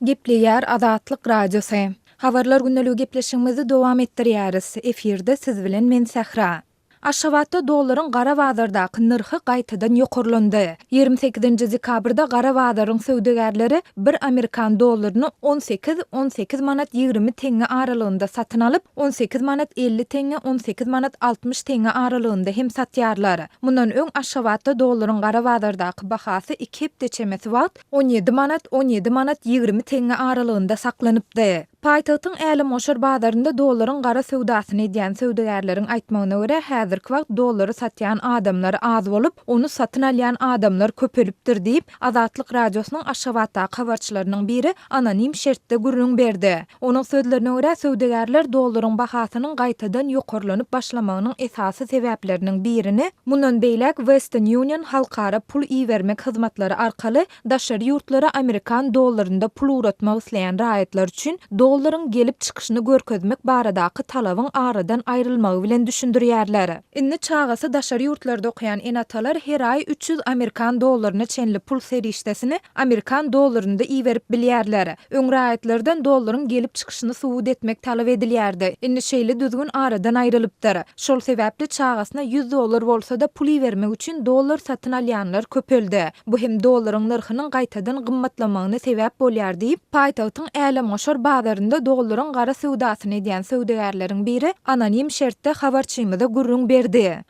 Gepleýär Azatlyk Radiosy. Habarlar gündeligi gepleşigimizi dowam etdirýäris. Efirde siz bilen men Sähra. Aşgabatda dollaryň gara bazardaky nyrhy gaýtadan ýokarlandy. 28-nji dekabrda gara bazaryň söwdagärleri bir amerikan dollaryny 18, 18 manat 20 teňňe aralygynda satyn alyp, 18 manat 50 teňňe, 18 manat 60 teňňe aralygynda hem satýarlar. Mundan öň Aşgabatda dollaryň gara bazardaky bahasy iki hepde çemesi wagt 17 manat, 17 manat 20 teňňe aralygynda saklanypdy. Paýtagtyň Älemgoşar bazarynda dollaryň gara söwdasyny edýän söwdagärleriň aýtmagyna görä, häzirki wagt dollary satýan adamlar az bolup, ony satyn alýan adamlar köpelipdir diýip, Azatlyk Radiosynyň Aşgabatdaky habarçylarynyň biri anonim şertde gürrüň berdi. Onuň sözlerine görä, söwdagärler dollaryň bahasynyň gaýtadan ýokarlanyp başlamagynyň esasy sebäpleriniň birini mundan beýläk Western Union halkara pul ibermek hyzmatlary arkaly daşary ýurtlara amerikan dollarynda pul ugratmak isleýän raýatlar üçin dollaryň gelip çykyşyny görkezmek baradaky talabyň aradan aýrylmagy bilen düşündirýärler. Indi çagasy daşary ýurtlarda okaýan ene-atalar her aý 300 amerikan dollaryna çenli pul serişdesini amerikan dollarynda iberip bilýärler. Öň raýatlardan dollaryň gelip çykyşyny subut etmek talap edilýärdi. Indi şeýle düzgün aradan aýrylypdyr. Şol sebäpli çagasyna 100 dollar bolsa-da pul ibermek üçin dollar satyn alýanlar köpeldi. Bu hem dollaryň nyrhynyň gaýtadan gymmatlamagyna sebäp bolýar diýip, paýtagtyň Älemgoşar bazarynda dollaryň gara söwdasyny edýän söwdagärleriň biri anonim şertde habarçymyza gürrüň berdi.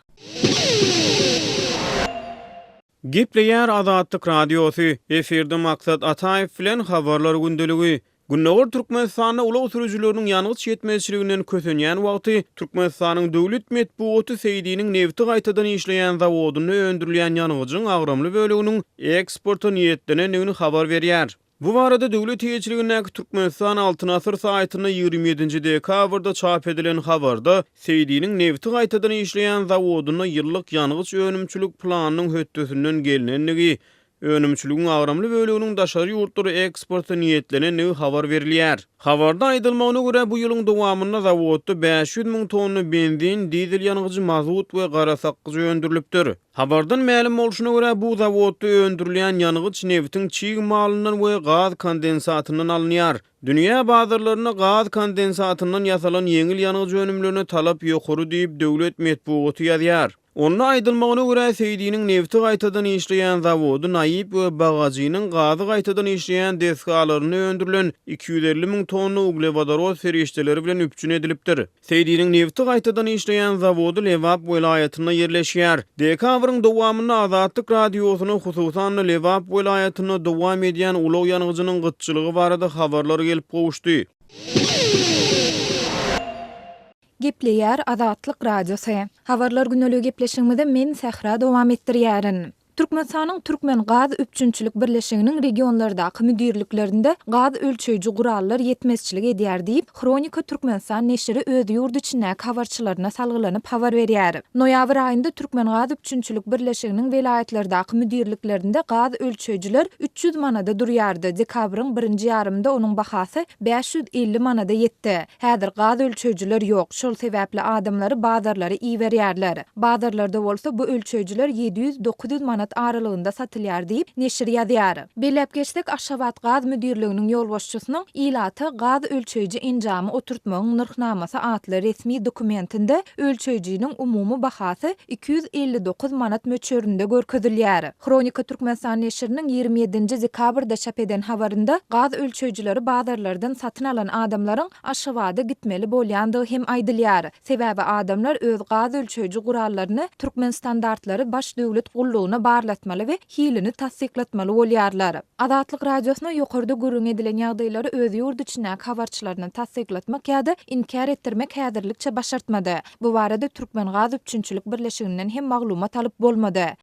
Gepleýär Azatlyk Radiosy, efirde Maksat Ataýew bilen Habarlar gündeligi. Gündogar Türkmenistanda ulag sürüjileriniň ýangyç ýetmezçiliginden kösenýän wagty, Türkmenistanyň döwlet metbugaty Seýdiniň nebti gaýtadan işleýän zawodynda öndürilýän ýangyjyň agramly böleginiň eksporta niýetlenendigini habar berýär. Bu barada döwlet eýeçiligindäki Türkmenistan Altyn asyr saýtynda 27 dekabrda çap edilen habarda Seýdiniň nebti gaýtadan işleýän zawodynda ýyllyk ýangyç önümçilik planynyň hötdesinden gelnendigi, önümçiligiň agramly böleginiň daşary ýurtlara eksporta niýetlenendigi habar berilýär. Habarda aýdylmagyna görä, bu ýylyň dowamynda zawodda 500 müň tonna benzin, dizel ýangyjy, mazut we gara sakgyç öndürilipdir. Habardan mälim bolşuna görä, bu zawodda öndürilýän ýangyç nebitiň çig malyndan we gaz kondensatyndan alynýar. Dünýä bazarlarynda gaz kondensatyndan ýasalan ýeňil ýangyç önümlerine talap ýokary diýip, döwlet metbugaty ýazýar. Onda aýdylmagyna görä, Seýdiniň nebti gaýtadan işleýän zawody Naýyp we Bagajynyň gazy gaýtadan işleýän desgalarynda öndürilen 250 müň tonna uglewodorod serişdeleri bilen üpjün edilipdir. Seýdiniň nebti gaýtadan işleýän zawody Lebap welaýatynda ýerleşýär. Dekabryň dowamynda Azatlyk Radiosyna, hususan-da, Lebap welaýatynda dowam edýän ulag ýangyjynyň gytçylygy barada habarlar gelip gowuşdy. Gepleýär Azatlyk Radiosy. Habarlar gündeligi gepleşigimizi men Sähra dowam etdirýärin. Türkmenistanyň Türkmengaz üpjünçilik birleşiginiň regionlardaky müdirliklerinde gaz ölçeýji gurallar ýetmezçilik edýär diýip, Hronika Türkmenistan neşiri öz ýurt içindäki habarçylaryna salgylanyp habar berýär. Noýabr aýynda Türkmengaz üpjünçilik birleşiginiň welaýatlardaky müdirliklerinde gaz ölçeýjiler 300 manada durýardy, dekabryň birinji ýarymynda onuň bahasy 550 manada ýetdi. Häzir gaz ölçeýjiler ýok, şol sebäpli adamlary bazarlara iberýärler. Bazarlarda bolsa bu ölçeýjiler 700-900 manat aralygynda satylýar diýip, neşir ýazýar. Belläp geçsek, Aşgabat gaz müdirliginiň ýolbaşçysynyň Ilata gaz ölçeýji enjamy oturtmagyň nyrhnamasy atly resmi dokumentinde ölçeýjiniň umumy bahasy 259 manat möçberinde görkezilýär. Hronika Türkmenistan neşiriniň 27-nji dekabrda çap eden habarynda gaz ölçeýjileri bazarlardan satyn alan adamlaryň Aşgabada gitmeli bolýandygy hem aýdylýar. Sebäbi adamlar öz gaz ölçeýji gurallaryny Türkmenstandartlary baş döwlet gullugyna barlatmaly we hilini tassyklatmaly bolýarlar. Azatlyk Radiosyna ýokarda gürrüň edilen ýagdaýlary öz ýurt içindäki habarçylaryna tassyklatmak ýa-da inkär etdirmek häzirlikçe başartmady. Bu barada Türkmengazüpjünçilik birleşiginden hem maglumat alyp bolmady.